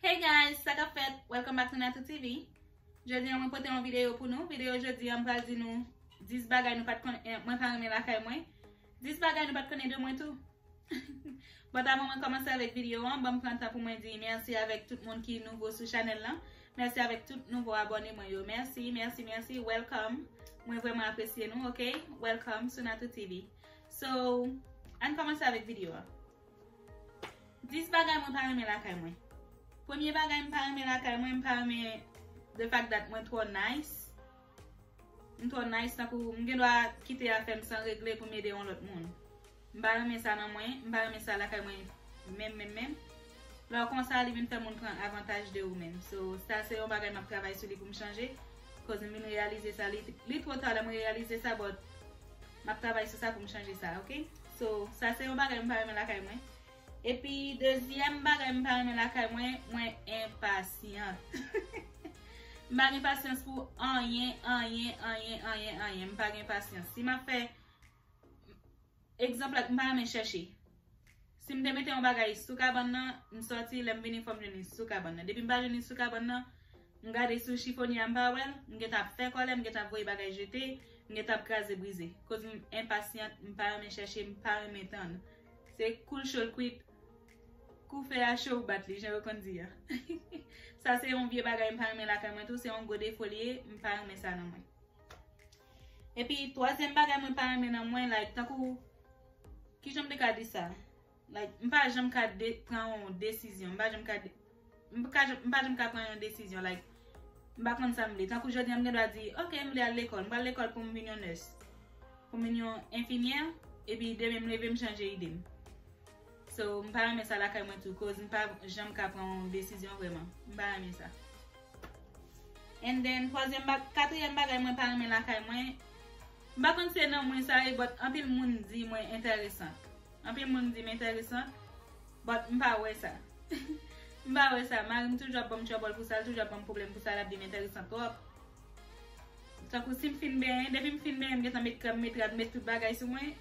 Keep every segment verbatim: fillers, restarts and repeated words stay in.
Hey guys, sa k ap fèt? Welcome back to Natou T V. Jodi a mwen pote yon videyo pou nou. Videyo jodi a m pral di nou dis bagay nou pa t konnen, eh, mwen pa renmen lakay mwen. Dis bagay nou pa t konnen de mwen tou. But avan mwen kòmanse avèk videyo an, ban m pran tan pou mwen di mèsi avèk tout moun ki nouvo sou chanèl lan. Mèsi avèk tout nouvo abòne mwen yo. Mèsi, mèsi, mèsi. Welcome. Mwen vrèman apresye nou, ok? Welcome sou Natou T V. So, ann kòmanse avèk videyo a. Dis bagay mwen pa renmen lakay mwen. Premye bagay m pa renmen lakay mwen, m pa renmen the fact that mwen twò nice. M twò nice, tankou m gen dwa kite afè m san regle pou m ede yon lòt moun. M pa renmen sa nan mwen, m pa renmen sa lakay mwen menm, menm, menm. Lè w konsa, li vin fè moun pran avantaj de ou menm. So, sa se yon bagay m ap travay sou li pou m chanje. Koz m vin reyalize sa, li, li twò ta lè mwen reyalize sa, but m ap travay sou sa pou m chanje sa, ok? So, sa se yon bagay m pa renmen lakay mwen. Epi, dezyèm bagay m pa renmen lakay mwen, mwen enpasyan. M pa gen pasyans pou anyen, anyen, anyen, anyen, anyen. M pa gen pasyans. Si m ap fè, egzanp, like, m pa renmen chèche. Si m te mete yon bagay sou kabann nan, m sòti, lè m vini, fò m jwenn li sou kabann nan. Depi m pa jwenn li sou kabann nan, m gade sou chifonye a, m pa wè l, m gentan ap fè kòlè, m gentan ap voye bagay jete, m gentan ap kraze brize. Koz m enpasyan, m pa renmen chèche, m pa renmen tann. Se kou l cho l kwit, kou fè a cho ou bat li, jan yo konn di a. Sa se yon vye bagay m pa renmen lakay mwen tou, se yon gwo defo li ye, m pa renmen sa nan mwen. Epi, twazyèm bagay mwen pa renmen nan mwen, like, tankou, kijan m te ka di sa? Like, m pa janm ka de, pran yon desizyon, m pa janm ka de, m pa janm, m pa janm ka pran yon desizyon, like, m pa konn sa m vle. Tankou jodi a m gen dwa di, ok, m vle al lekòl, m pral lekòl pou m vin yon nurse, pou m vin yon enfimyè, epi demen m leve m chanje ide m. So, m pa renmen sa lakay mwen tou, koz m pa janm ka pran yon desizyon vrèman. M pa renmen sa. And then, twazyèm ba-, katriyèm bagay mwen pa renmen lakay mwen, m pa konn se nan mwen sa ye, but anpil moun di mwen enteresan. Anpil moun di m enteresan, but m pa wè sa. M pa wè sa. Mari m toujou ap ban m trouble pou sa, l toujou ap ban m pwoblèm pou sa, l ap di m enteresan twòp. Tankou si m fin benyen, depi m fin benyen, m gentan met krèm, met rad, met tout bagay sou mwen.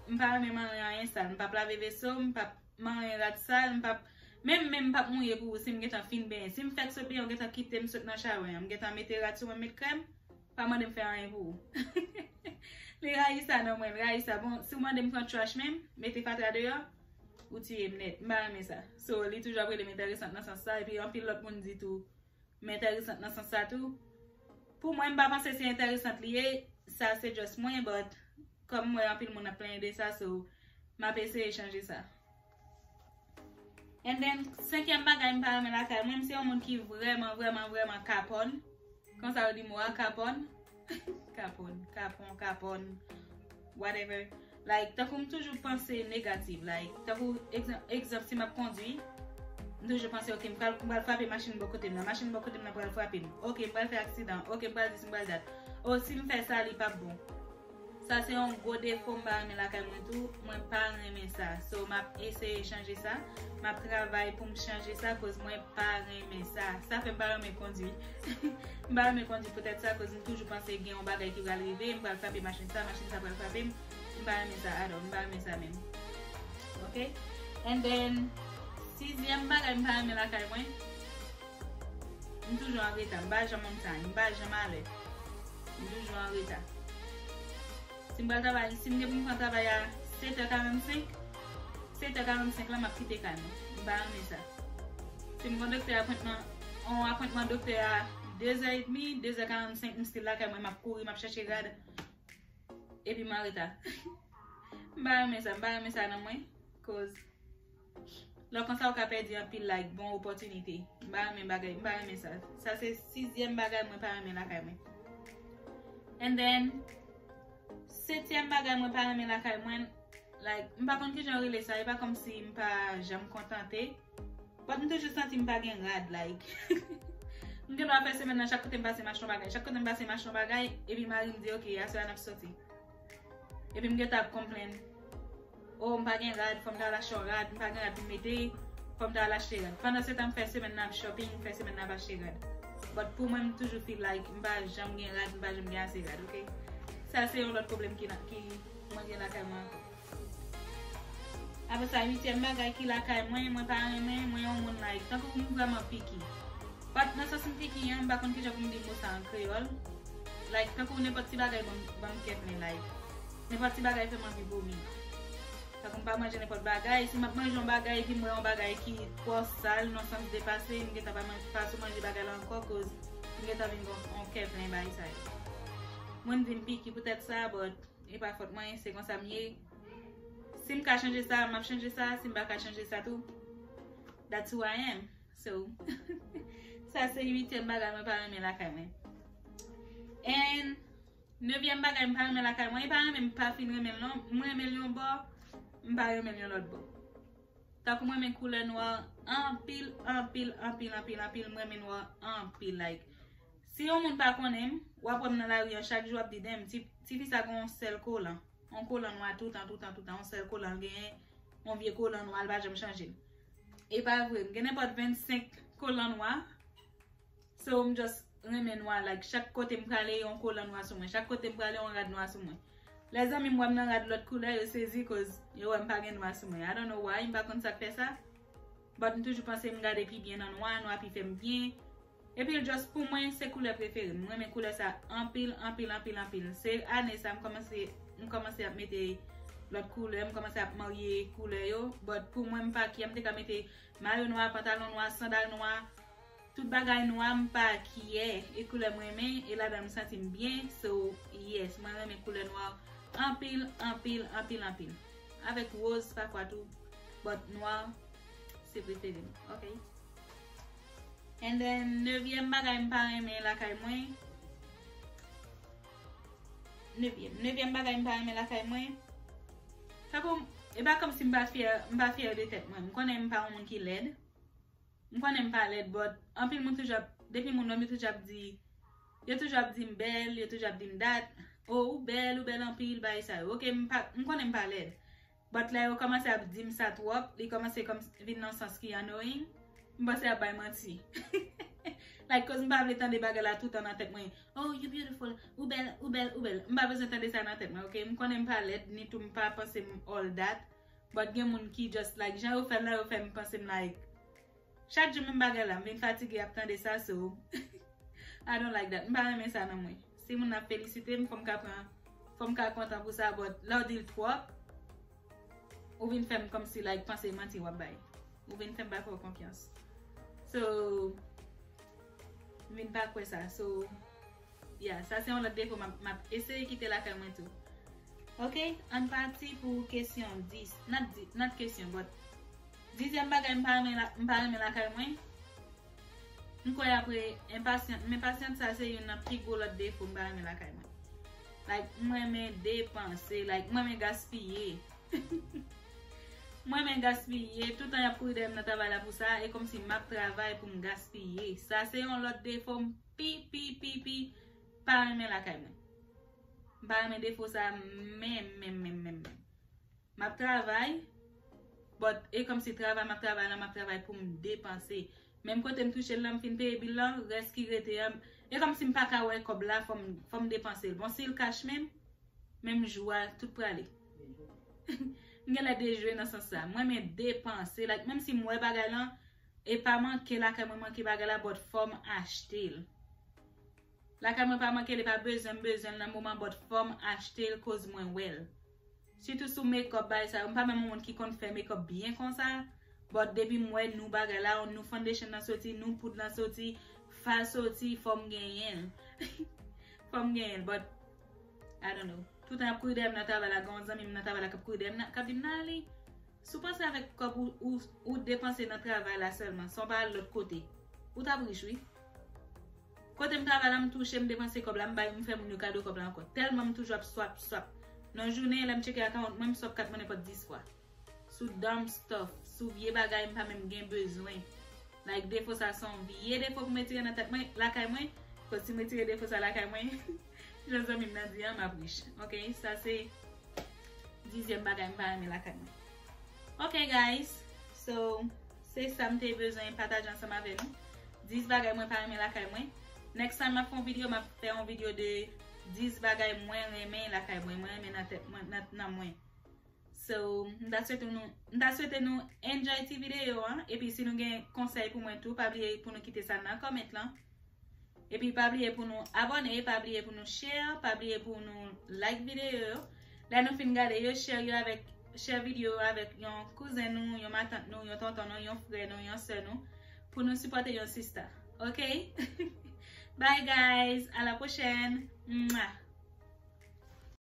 M pa renmen manyen anyen sal. M p ap lave veso, m p ap manyen rad sal, m p ap, menm, menm m p ap mouye pou ou si m gentan fin benyen. Si m fèk sot benyen, ou gentan kite m sot nan chawè an. M gentan mete rad sou mwen, m met krèm, pa mande m fè anyen pou ou. Li rayi sa nan mwen, li rayi sa. Bon, si w mande m pran trash menm, mete fatra deyò, ou tiye m nèt. M pa renmen sa. So, li toujou ap rele m enteresant nan sans sa, epi anpil lòt moun di tou, m enteresant nan sans sa tou. Pou mwen, m pa panse se enteresant li ye, sa se just mwen, but kòm m wè anpil moun ap plenyen de sa, so, m ap eseye chanje sa. And then, senkyèm bagay m pa renmen lakay mwen, m se yon moun ki vrèman, vrèman, vrèman kapòn. Konsa yo di mo a, kapòn? Kapòn, kapon, kapòn, whatever. Like, tankou m toujou panse negatif, like, tankou egzan-, egzanp, si m ap kondwi, m toujou panse, ok, m pral, m pral frape machin bò kote m nan, machin bò kote m nan pral frape m, ok, m pral fè aksidan, ok, m pral dis, m pral dat. O, si m fè sa, li p ap bon. Sa se yon gwo defo m pa renmen lakay mwen tou, mwen pa renmen sa. So, m ap eseye chanje sa, m ap travay pou m chanje sa, koz mwen pa renmen sa. Sa fè m pa renmen kondwi. M pa renmen kondwi poutèt sa, koz m toujou panse gen yon bagay ki pral rive, m pral frape machin sa, machin sa pral frape m. M pa renmen sa at all, m pa renmen sa menm. Ok? And then, sizyèm bagay m pa renmen lakay mwen, m toujou an reta, m pa janm on time, m pa janm alè. M toujou an reta. Si m pral travay, si m gen pou m pran travay a sèt è karannsenk, sèt è karannsenk la, m ap kite kay mwen. M pa renmen sa. Si m gen doktè apwentman, on apwentman doktè a de zè edmi, de zè karannsenk, m still lakay mwen, m ap kouri, m ap chache rad, epi m an reta. M pa renmen sa, m pa renmen sa nan mwen, koz lè konsa ou ka pèdi anpil, like, bon opòtinite. M pa renmen bagay, m pa renmen sa. Sa se sizyèm bagay mwen pa renmen lakay mwen. And then, setyèm bagay mwen pa renmen lakay mwen, like, m pa konn kijan yo rele sa, e pa kòmsi m pa janm kontante, but m toujou santi m pa gen rad, like, m gen dwa fè semèn nan, chak kote m pase, m achte yon bagay, chak kote m pase, m achte yon bagay, epi mari m di, ok, aswè a n ap sòti. Epi m gentan ap konplenn, o, m pa gen rad, fò m ta al achte yon rad, m pa gen rad pou m mete, fò m ta al achte rad. Pandan se tan, m fè semèn nan ap shopping, m fè semèn nan ap achte rad. But pou mwen, m toujou feel like m pa janm gen rad, m pa janm gen ase rad, ok? Sa se yon lòt pwoblèm ki nan, ki mwen gen lakay mwen ankò. Apre sa, uityèm bagay ki lakay mwen, mwen pa renmen, mwen yon moun, like, tankou m vrèman piki. But nan sans m piki an, m pa konn kijan pou m di mo sa an kreyòl. Like, tankou nenpòt ti bagay ban m, ban m kè plen, like, nenpòt ti bagay fè m anvi vomi. Tankou m pa manje nenpòt bagay, si m ap manje yon bagay epi m wè yon bagay ki twò sal, nan sans depase, m gentan pa man-, pa sou manje bagay la ankò, koz m gentan vin gon, yon kè plen bagay sa yo. Moun di m piki poutèt sa, but e pa fòt mwen, se konsa m ye. Si m ka chanje sa, m ap chanje sa. Si m pa ka chanje sa tou, that's who I am. So, sa se uityèm bagay mwen pa renmen lakay mwen. And nevyèm bagay m pa renmen lakay mwen, e pa renmen m pa fin renmen l non. M renmen l yon bò, m pa renmen l yon lòt bò. Tankou m renmen koulè nwa anpil, anpil, anpil, anpil, anpil, m renmen nwa anpil, like, si yon moun pa konnen m, w ap wè m nan lari an chak jou ap di, "Damn, ti, tifi sa gen yon sèl kolan." Yon kolan nwa toutan, toutan, toutan, yon sèl kolan l genyen, yon vye kolan nwa, l pa janm chanje l. E pa vre, m gen nenpòt vennsenk kolan nwa. So, m just renmen nwa, like, chak kote m prale, yon kolan nwa sou mwen. Chak kote m prale, yon rad nwa sou mwen. Lèzanmi m wè m nan rad lòt koulè, yo sezi, koz yo wè m pa gen nwa sou mwen. I don't know why, m pa konn sa k fè sa. But m toujou panse m gade pi byen nan nwa, nwa pi fè m byen. Epi l just pou mwen, se koulè prefere m. M renmen koulè sa anpil, anpil, anpil, anpil. Se ane sa m kòmanse, m kòmanse ap mete lòt koulè, m kòmanse ap marye koulè yo. But pou mwen, m pa kè, m te ka mete mayo nwa, pantalon nwa, sandal nwa, tout bagay nwa, m pa kè. E koulè m renmen, e ladan m santi m byen. So, yes, mwen renmen koulè nwa anpil, anpil, anpil, anpil. Avèk woz pafwa tou, but nwa se prefere m, ok? And then, nevyèm bagay m pa renmen lakay mwen. Nevyèm. Nevyèm bagay m pa renmen lakay mwen. Tankou, e pa kòmsi m pa fyè, m pa fyè de tèt mwen. M konnen m pa yon moun ki lèd. M konnen m pa lèd, but anpil moun toujou ap, depi moun wè m, yo toujou ap di, yo toujou ap di m bèl, yo toujou ap di m dat. Oh, ou bèl, ou bèl anpil, bagay sa yo. Ok, m pa, m konnen m pa lèd. But lè yo kòmanse ap di m sa twòp, li kòmanse kòm vin nan sans ki annoying. M panse y ap bay manti. Like, koz m pa vle tande bagay la toutan nan tèt mwen. Oh, you beautiful. Ou bèl, ou bèl, ou bèl. M pa bezwen tande sa nan tèt mwen, ok? M konnen m pa lèd, ni tou m pa panse m all that. But gen moun ki just, like, jan yo fè l la, yo fè m panse m, like, chak jou menm bagay la, m vin fatige ap tande sa, so I don't like that. M pa renmen sa nan mwen. Si moun ap felisite m, fò m ka pran, fò m ka kontan pou sa, but lè w di l twòp, ou vin fè m kòmsi, like, panse manti w ap bay. Ou vin fè m pa fè w konfyans. So, m vin pa kwè sa. So, yeah, sa se yon lòt defo m ap, m ap eseye kite lakay mwen tou. Ok, ann pati pou kesyon dis. Not di-, not kesyon, but dizyèm bagay m pa renmen la, m pa renmen lakay mwen. M kwè apre enpasyant, m enpasyant, sa se youn nan pi gwo lòt defo m pa renmen lakay mwen. Like, m renmen depanse, like, m renmen gaspiye. M renmen gaspiye, toutan y ap kouri dèyè m nan travay la pou sa, e kòmsi m ap travay pou m gaspiye. Sa se yon lòt defo m pi, pi, pi, pi pa renmen lakay mwen. M pa renmen defo sa menm, menm, menm, menm, menm. M ap travay, but e kòmsi travay m ap travay la, m ap travay pou m depanse. Menm kote m touche l la, m fin peye bil la, rès ki rete a, e kòmsi m pa ka wè kòb la, fò m, fò m depanse l. Bon, si l kach menm, menm jou a, tout prale. M genlè dejwe nan sans sa. M renmen depanse, like, menm si m wè bagay lan, e pa manke lakay mwen manke bagay la, but fò m achte l. Lakay mwen pa manke, li pa bezwen m bezwen l nan moman, but fò m achte l koz mwen wè l. Sitou sou makeup, bagay sa yo. M pa menm yon moun ki konn fè makeup byen konsa, but depi m wè nou bagay la, nou foundation nan soti, nou poud lan soti, fard soti, fò m genyen l. Fò m genyen l, but I don't know. Toutan y ap kouri dèyè m nan travay la, gen yon zanmi m nan travay la k ap kouri dèyè m, k ap di m, "Nali, si w panse avèk kòb ou, ou, ou depanse nan travay la sèlman, san w pa al lòt kote, ou t ap rich, wi." Kote m travay la, m touche, m depanse kòb la, m bay, m fè moun yo kado kòb la ankò. Tèlman m toujou ap swap, swap. Nan jounen, lè m tcheke account mwen, m swap kat mwen nenpòt dis fwa. Sou dumb stuff, sou vye bagay m pa menm gen bezwen. Like, defo sa se yon vye defo pou m retire nan tèt mwen, lakay mwen. Koz si m retire defo sa lakay mwen, jan zanmi m nan di an, m ap rich. Ok, sa se dizyèm bagay m pa renmen lakay mwen. Ok, guys, so, se sa m te bezwen pataje ansanm avè nou. Dis bagay mwen pa renmen lakay mwen. Next time m ap fè yon videyo, m ap fè yon videyo de dis bagay mwen renmen lakay mwen, mwen renmen nan tèt mwen, nan, nan mwen. So, m ta swete nou, m ta swete nou enjoy ti videyo an. Epi si nou gen konsèy pou mwen tou, pa bliye pou nou kite sa nan comment lan. Epi pa bliye pou nou abòne, pa bliye pou nou share, pa bliye pou nou like videyo yo. Lè nou fin gade yo, share yo avèk, share videyo yo avèk yon kouzen nou, yon matant nou, yon tonton nou, yon frè nou, yon sè nou, pou nou sipòte yon sista. Ok? Bye guys, à la prochaine. Mwah.